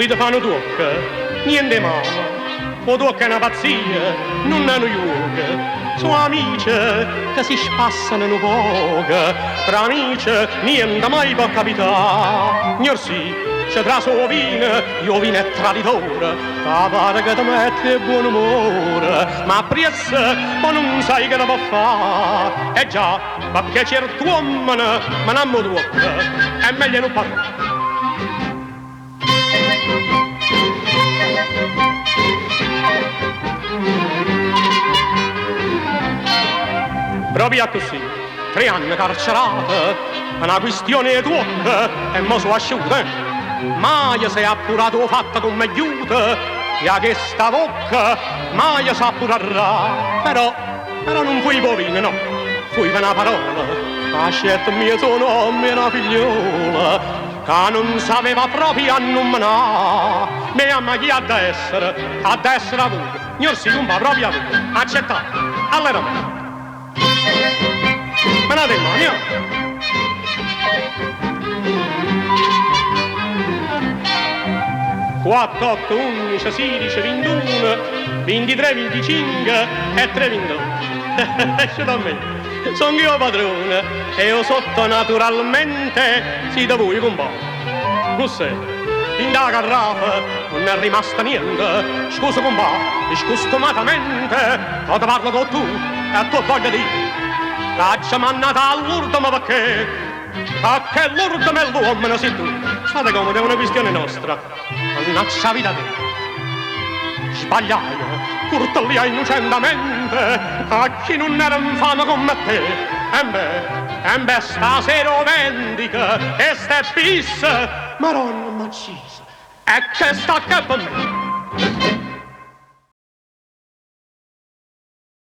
Vulite fa' nu tuocco? Niente 'e male. 'O tuocco è na pazzia, nun è nu juoco. So' amice ca si spassano nu poco. Tra amice niente mai po' capità. Gnorsì, ce trase 'o vino e 'o vino è traditore. Ca pare ca te mette 'e buon umore, ma appriesso po' nun sai che te po' fa. E già, pecché ciert'uommene menammo 'o tuocco, è meglio 'e nun parlà. Proprio accussì, tre anne carcerato, pe na quistione 'e tuocco e mo so' asciuto. Maje s'è appurato 'o fatto comm'è ghiuto e 'a chesta vocca maje s'appurarrà. Però, però nun fuje p' 'o vino, no, fuje pe na parola c'ascette 'mmiezo 'o nomme 'e na figliola ca nun s'aveva proprio annummenà. Me amma chi adda essere? Adda essere a vuje. Gnorsì, cumpà, proprio a vuje. Accettate. Alleramente. Menate 'e mmane, ja. Quatto, otto, unnice, sirice, vintuno, vintitré, vinticinche e tre vintotto. Esce da me. Songo io 'o padrone e 'o sotto naturalmente site vuje, cumpà. Nu ssè, dint' 'a carrafa nun è rimasto niente. Scusa, cumpà, scustumatamente, po' te parlo co' tu e t' 'o voglio dì. T'aggio mannato all'urdemo pecché, pecché l'urdemo 'e ll'uommene si tu. State comodo, è una questione nostra. Mannaggia 'a vita mia. Sbagliaie, curtelliai innocentemente a chi nun era 'nfame comm'a te. Embè, embè stasera 'o vendico e ste pisse. Maronna m'ha acciso. E chesta che pe' me.